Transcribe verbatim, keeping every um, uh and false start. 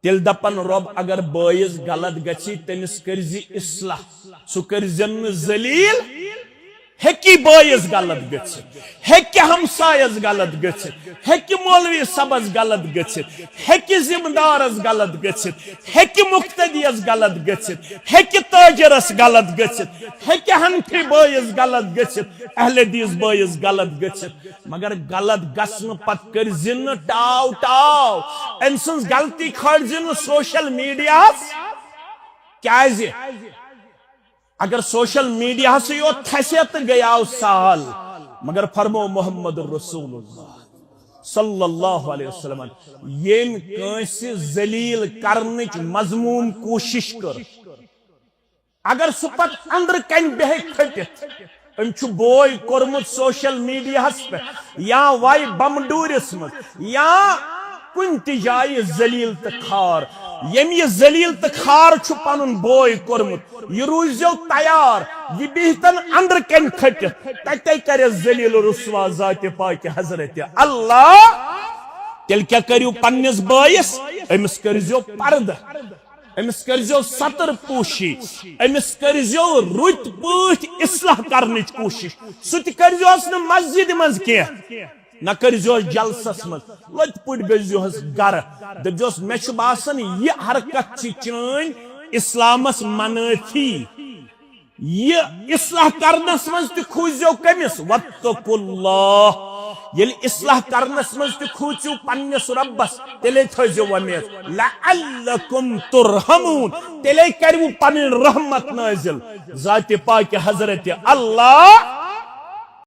تیٚلہِ دپن رۄب، اگر بٲیِس غلط گژھِ، تٔمِس کٔرزِ اصلاح، سُہ کٔرزٮ۪ن نہٕ ذلیل۔ ہیٚکہِ بٲیِس غلط گٔژھِتھ، ہیٚکہِ ہمسایس غلط گٔژھِتھ، ہیٚکہِ مولوی صٲبس غلط گٔژھِتھ، ہیٚکہِ ذمہٕ دارس غلط گٔژھِتھ، ہیٚکہِ مقتدیس غلط گٔژھِتھ، ہیٚکہِ تاجرس غلط گٔژھِتھ، ہیٚکہِ حنفی بٲیِس غلط گٔژھِتھ، اہل حدیث بٲیِس غلط گٔژھِتھ۔ مگر غلط گژھنہٕ پتہٕ کٔرۍ زِ نہٕ ٹاو ٹاو، أمۍ سٕنٛز غلطی کھٲلۍ زِ نہٕ سوشل میڈیاہس۔ کیازِ؟ اگر سوشل میڈیاہسٕے یوت کھسہِ تہٕ گٔیاو سہل، مگر فرمو محمد رسول اللہ صلی اللہ علیہ وسلم، ییٚمۍ کٲنٛسہِ ذلیل کرنٕچ مذموم کوٗشش کٔر، اگر سُہ پتہٕ أنٛدرٕ کنہِ بیٚہہِ کھٔٹِتھ، أمۍ چھُ بوے کوٚرمُت سوشل میڈیاہس پٮ۪ٹھ یا وایہِ بمڈوٗرِس منٛز یا کُنہِ تہِ جایہِ ذلیل تہٕ خار۔ ییٚمۍ یہِ ذلیل تہٕ خار چھُ پنُن بوے کوٚرمُت، یہِ روٗززیو تیار، یہِ بِہتن أنٛدرٕ کنہِ کھٔٹِتھ، تتے کرٮ۪س ذلیل و رسوا ذاتِ پاکِ حضرت اللہ۔ تیٚلہِ کیٛاہ کٔرِو پننِس بٲیِس؟ أمِس کٔرۍزیو پردٕ، أمِس کٔرۍزیو ستر پوشی، أمِس کٔرۍزیو رٕتۍ پٲٹھۍ اصلاح کرنٕچ کوٗشش۔ سُہ تہِ کٔرۍزیوس نہٕ مسجدِ منٛز کینٛہہ، نہ کٔرۍزیوس جلسس منٛز، لٔتۍ پٲٹھۍ گٔژھۍزیوس گرٕ۔ دٔپۍزیوس، مےٚ چھُ باسان، یہِ حرکت چھِ چٲنۍ اسلامس منٲفی۔ یہِ اصلاح کرنس منٛز تہِ کھوٗژزیو کٔمِس؟ واتقوا اللہ۔ ییٚلہِ اصلاح کرنس منٛز تہِ کھوٗژِو پننِس رۄبس، تیٚلے تھٲیزیو وۄمید، لعلکم ترحمون، تیٚلے کرِوٕ پنٕنۍ رحمت نٲزِل۔ ذاتِ پاکِ حضرت اللہ